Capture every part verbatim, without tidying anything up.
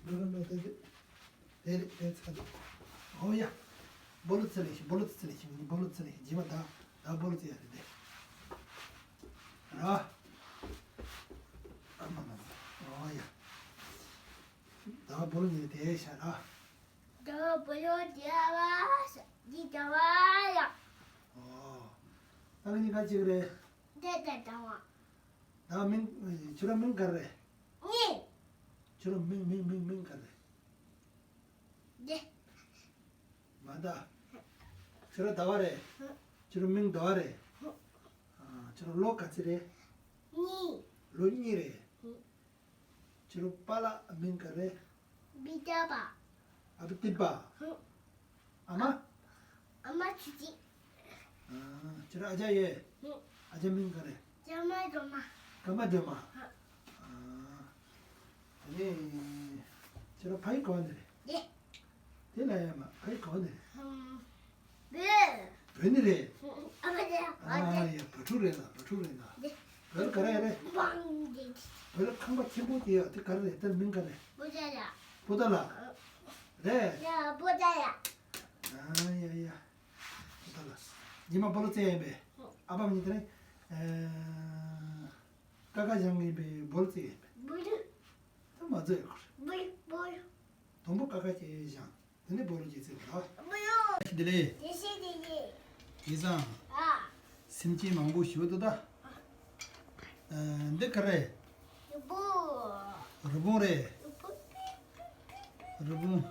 རོ་རོ་རོ། དེ་རེད། དེ་རེད། དེ་ཚ་འདུག་ཨོ་ཡ། སྦོ་ལོ་ཙི་ལེ་ཤི། སྦོ་ལོ་ཙི་ལེ་ཤི། སྦོ་ལོ་ཙི་ལེ་ཤི། རྗེས་མ་ད་ད་སྦོ་ལོ་ཙི་ཡ་རེད་དེ། ར། ཨ་མ་མ་མ། ཨོ་ཡ། ད་སྦོ་ལོ་ནི་དེ་ཤ་ར། ད་སྦོ་ལོ་དེ་བ་ཤ་འདི་དེ་བ་ཡ། ཨོ། ད་གི་ནི་ག་ཅིག་རེད། དེ་དེ་དེ་བ། ད་མིང་། ཁྱོད་རང་མིང་ག་རེ་རེད། ནི། ཁྱོད་རང་མིང་མིང་མིང་མིང་ག་རེ་རེད། འདི། མ་ད། ཁྱོད་རང་ཟླ་བ་རེད། ཁྱོད་རང་མིང་ཟླ་བ་རེད། ཨ། ཁྱོད་རང་ལོ་ག་ཚོད་རེད། གཉིས། ལོ་གཉིས་རེད། ཁྱོད་རང་པཱ་ལགས་མིང་ག་རེ་རེད། བི་ཏི་པ། ཨ་བི་ཏི་པ། ཨ་མ། ཨ་མ་ཆུ་ཆི། ཨ། ཁྱོད་རང་ཨ་ཅག་ཡོད། ཨ་ཅག་མིང་ག་རེ། ཀརྨ་སྒྲོལ་མ། ཀརྨ་སྒྲོལ་མ། ཨ། དེ་ནས་ཁྱོད་རང་ཕ་ཡུལ་ག་བ་ནས་རེད། དེ་ལ་ཡ་མ་ཕ་ཡུལ་ག་བ་ནས་རེད། བོད། བོད་ནས་རེད། ཨ་མ་རེད། ཨ་ཡ། བ་ཡ། བོད་ཕྲུག་རེད་ལ། བོད་ཕྲུག་རེད་ལ། བོད་ག་རེ་རེད། བོད་ཁང་པ་ཆེན་པོ་དེ་ཡ་དེ་ག་རེ་རེད། དེ་མིང་ག་རེ། པོ་ཏཱ་ལ། པོ་ཏཱ་ལ། རེད། ཡ་པོ་ཏཱ་ལ། ཨ་ཡ་ཡ། པོ་ཏཱ་ལ། རྗེས་མ་སྦོ་ལོ་ཙི་ཡིན་པས། ཨ་ཕ་གཉིས་དེ་ནས། ཨ། ཀ་ཁ་བཞེངས་ཡིན་པས་སྦོ་ལོ་ཙི་ཡིན་པས། སྦོ་ལོ། ད་མ་ཚོད་ཡོད་ཁར། སྦོ་ལོ་སྦོ་ལོ། དང་པོ་ཀ་ཁ་ཅིག་བཞེངས། དེ་ནས་སྦོ་ལོ་ཅིག་བརྩི་དགོས་རེད། བདེ་ལེགས། བདེ་ལེགས། ཡིན་ཙང་། ཨ། སེམས་ཅན་མང་པོ་ཞིག་འདུག་ད། ཨ། འདི་ག་རེ། རི་བོང་། རི་བོང་རེད། རི་བོང་།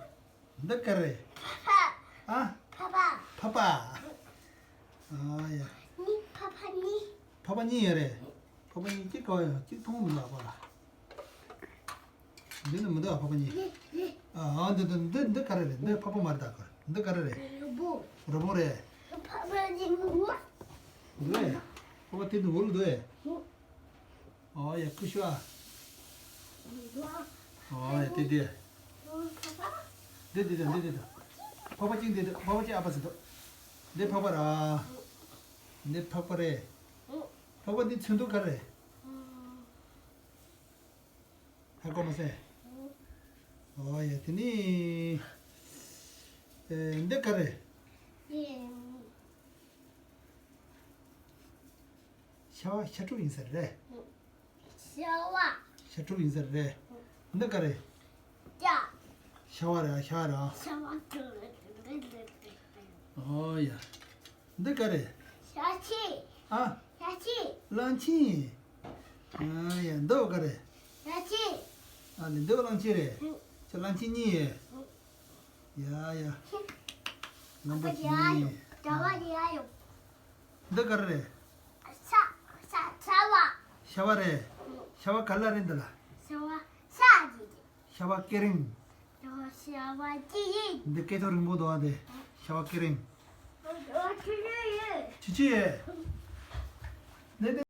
འདི་ག་རེ། ཕ་ཕ། ཨ། ཕ་ཕ། ཕ་ཕ། ཨ་ཡ། གཉིས། ཕ་ཕ་གཉིས། ཕ་ཕ་གཉིས་ཡོད་རེད། ཕ་ཕ་གཉིས་གཅིག་ག་བ་ཡོད། གཅིག་མཐོང་མི་འདུག་ཨ་ཕ་ལ། འདི་ནི་མི་འདུག་ཨ་ཕ་ཕ་གཉིས། ཨ། འདི་འདི་འདི་འདི་ག་རེ་རེད། འདི་ཕ་ཕ་མ་རེད་ད་ག། འདི་ག་རེ་རེད། རི་བོང་། རི་བོང་རེད། ཕ་ཕ་གཉིས་འདུག་ཨེ། ཕ་ཕ་དེ་འདི་འུ་ལ་འདུག་ཨེ། ཨོ་ཡ། ཀུ་ཤུ་ཨ། ཨོ་ཡ། དེ་དེ། འདི་འདི་དང་འདི་འདི་དང་། ཕ་ཕ་གཅིག་འདི་འདི། ཕ་ཕ་གཅིག་ཨ་ཕ་ཟེར་འདུག་འདི་ཕ་ཕ་ར། འདི་ཕ་ཕ་རེད། ཕ་ཕ་འདི་ཚོན་མདོག་ག་རེ། ཧ་གོ་མ་སོང་། ཨོ་ཡ། དེ་ནི། ཨེ། འདི་ག་རེ། ཤ་བ་ཤ་ཕྲུག་ཡིན་ས་རེད། ཤ་བ། ཤ་ཕྲུག་ཡིན་ས་རེད། འདི་ག་རེ། ཤ། ཤ་བ་རེད། ཤ་བ་རེད། ཤ་བ། ཨོ་ཡ། འདི་ག་རེ། ཤ་ཆི། ཨ། ཤ་ཆི། གླང་ཆེན། ཨ་ཡ། འདི་བ་ག་རེ། ཤ་ཆི། ཨ་ལེ། འདི་བ་གླང་ཆེན་རེད། ཁྱོད་གླང་ཆེན་གཉིས་ཡོད། ཡ་ཡ། ལམ་པོ་ཆེ། ད་བ་དེ་ཡ་ཡོད། འདི་ག་རེ་རེད། ཤ། ཤ། ཤ་བ། ཤ་བ་རེད། ཤ་བ་ག་ལ་རེད་འདི་ལ། ཤ་བ། ཤ་ཅི་ཅི། ཤ་བ་ཀེ་རིང་། ཤ་བ་ཅི་ཅི། འདི་སྐེ་ཐོག་རིང་པོ་འདུག་ཨ། དེ་ཤ་བ་ཀེ་རིང་། ཆུ་ཆུ་ཡོད། ཆུ་ཆུ་ཡོད། འདི་འདི།